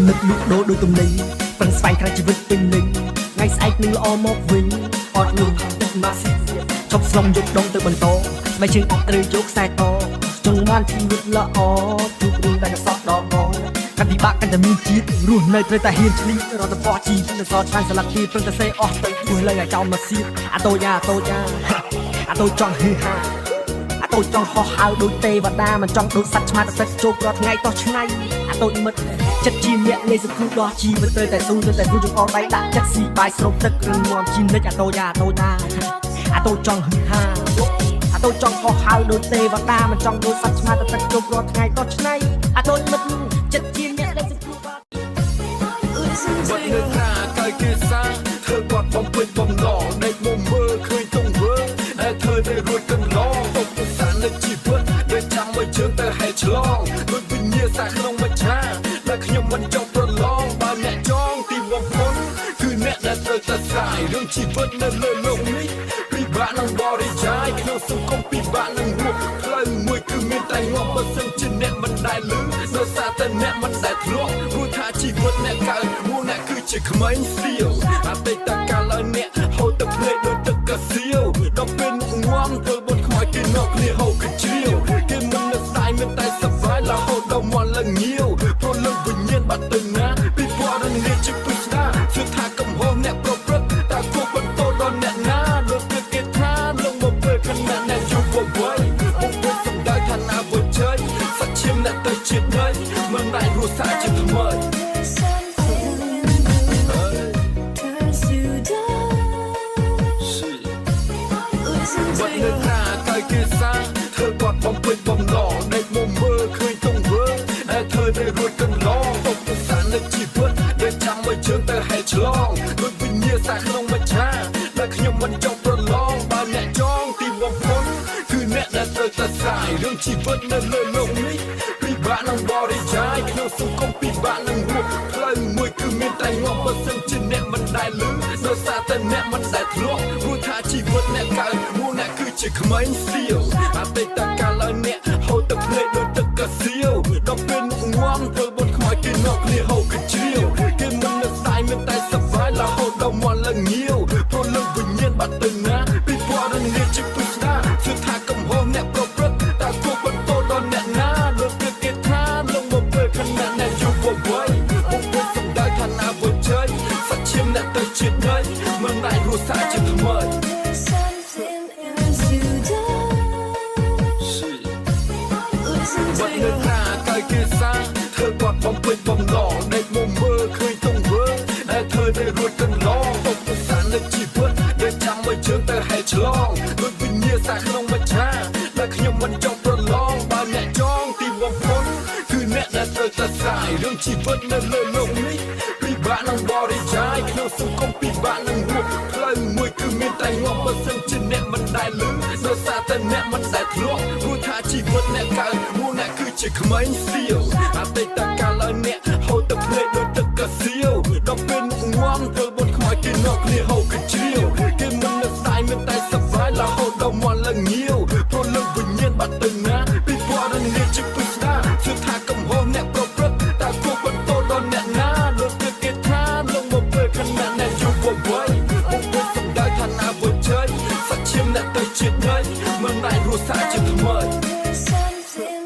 នឹកលក់ដូរដូចទំនិញប្រឹងស្វែងក្រៅជីវិតពេញលេញថ្ងៃស្អែកនឹងល្អមកវិញអត់លុះទឹកម៉ាស៊ីឈប់ស្លុំយកដងទៅបន្តស្បែកជើងអត់ត្រូវយកខ្សែតចង់បានជីវិតល្អជួបរឿងតែកសក់ដកងកាន់ពិបាកកាន់តែមានជាតិរស់នៅត្រូវតែហ៊ានឆ្លៀតរត់ទៅបោះជីវិតនៅសល់ច្រើនស្លាប់ទីព្រឹងតែសេអស់ទៅព្រោះលើឲ្យចោលមកសៀតអាតូយ៉ាអាតូយ៉ាអាតូចង់ហឺហា អាតូចចង់ហោះហើរដូចទេវតាមិនចង់ដូចសត្វឆ្មាទឹកជោគរាល់ថ្ងៃតោះឆ្នៃអាតូចមិត្តចិត្តជាអ្នកលេសគ្រូដោះជីវិតត្រូវតែស៊ូត្រូវតែស៊ូចង្អុលដៃដាក់ចិត្តស៊ីបាយស្រូបទឹករឹងមាំជីនិចអាតូយ៉ាអាតូតាអាតូចចង់ហឺហាអាតូចចង់ហោះហើរដូចទេវតាមិនចង់ដូចសត្វឆ្មាទឹកជោគរាល់ថ្ងៃតោះឆ្នៃអាតូចមិត្តចិត្តជាអ្នកលេសគ្រូដោះ Listen វ to ត្តនៅ your ត្រាកាយគេសាធ្វើគាត់បំពេញបំណងដេកមកមើលឃើញទង្វើដែលធ្វើได้រួចកន្លងឧបសគ្គនៃជីវិតដែលចាំឲ្យជើងទៅហែកឆ្លងដូចវិញ្ញាសាក្នុងមច្ឆាដែលខ្ញុំមិនចង់ប្រឡងបើអ្នកចងទីបំផុតគឺអ្នកដែលត្រូវតែស្រាយរឿងជីវិតនៅលើលោកនេះពិបាកនឹងបរិយាយក្នុងសង្គមពិបាកនឹងរស់ផ្លូវមួយគឺមានតែងាប់បើសិនជាអ្នកមិនដែលលឺដោយសារតែអ្នកមិនដែលធ្លាប់ព្រោះថាជីវិតអ្នកកើតមកអ្នកគឺជាក្មេងសៀវអតីតកាលឲ្យអ្នកហូរទឹកភ្នែកដូចទឹកកាសៀវដល់ពេលមុខងំធ្វើបុតខ្មោចគេនាំគ្នាហូរកជ្រាវគេមិននឹកស្ដាយមានតែសប្បាយរហូតដល់មាត់ឡើងងាវព្រោះលើវិញ្ញាណបាត់ទៅណាពីពណ៌នាជាពិស្ដាជឿថាកំហុសអ្នកប្រព្រឹត្តតើគួរបន្តដល់អ្នកណាដូចគឺគេថាលងមកពេលខណៈអ្នកយុវវ័យបងប្អូនសំដៅថាណាវជ័យសាច់ឈាមអ្នកទៅជាដីមិនអាចរស់សារជាថ្មី Something in you turns to dust. Listen វ to ត្តនៅ your ត្រាកាយគេសាធ្វើគាត់បំពេញបំណងដេកមកមើលឃើញទង្វើដែលធ្វើได้រួចកន្លងឧបសគ្គនៃជីវិតដែលចាំឲ្យជើងទៅហែកឆ្លងដូចវិញ្ញាសាក្នុងមច្ឆាដែលខ្ញុំមិនចង់ប្រឡងបើអ្នកចងទីបំផុតគឺអ្នកដែលត្រូវតែស្រាយរឿងជីវិតនៅលើលោកនេះពិបាកនឹងបរិយាយក្នុងសង្គមពិបាកនឹងរស់ផ្លូវមួយគឺមានតែងាប់បើសិនជាអ្នកមិនដែលលឺដោយសារតែអ្នកមិនដែលធ្លាប់ព្រោះថាជីវិតអ្នកកើតមកអ្នកគឺជាក្មេងសៀវអតីតកាលឲ្យអ្នកហូរទឹកភ្នែកដូចទឹកកាសៀវដល់ពេលមុខងំធ្វើបុតខ្មោចគេនាំគ្នាហូរកជ្រាវគេមិននឹកស្ដាយមានតែសប្បាយរហូតដល់មាត់ឡើងងាវព្រោះលើវិញ្ញាណបាត់ទៅណាពីពណ៌នាជាពិស្ដាជឿថាកំហុសអ្នកប្រព្រឹត្តតើគួរបន្តដល់អ្នកណាដូចគឺគេថាលងមកពេលខណៈអ្នកយុវវ័យបងប្អូនសំដៅថាណាវជ័យសាច់ឈាមអ្នកទៅជាដីមិនអាចរស់សារជាថ្មី Something turns to dust. Listen វ to ត្តនៅ your ត្រាកាយគេសាធ្វើគាត់បំពេញបំណងដេកមកមើលឃើញទង្វើដែលធ្វើได้រួចកន្លងឧបសគ្គនៃជីវិតដែលចាំឲ្យជើងទៅហែកឆ្លងដូចវិញ្ញាសាក្នុងមច្ឆាដែលខ្ញុំមិនចង់ប្រឡងបើអ្នកចងទីបំផុតគឺអ្នកដែលត្រូវតែស្រាយរឿងជីវិតនៅលើលោកនេះពិបាកនឹងបរិយាយក្នុងសង្គមពិបាកនឹងរស់ផ្លូវមួយគឺមានតែងាប់បើសិនជាអ្នកមិនដែលលឺដោយសារតែអ្នកមិនដែលធ្លាប់ព្រោះថាជីវិតអ្នកកើតមកអ្នកគឺជាក្មេងសៀវអតីតកាលឲ្យអ្នកហូរទឹកភ្នែកដូចទឹកកាសៀវដល់ពេលមុខងំធ្វើបុតខ្មោចគេនាំគ្នាហូរកជ្រាវគេមិននឹកស្ដាយមានតែសប្បាយរហូតដល់មាត់ឡើងងាវព្រោះលើវិញ្ញាណបាត់ទៅណាពីពណ៌នាជាពិស្ដាជឿថាកំហុសអ្នកប្រ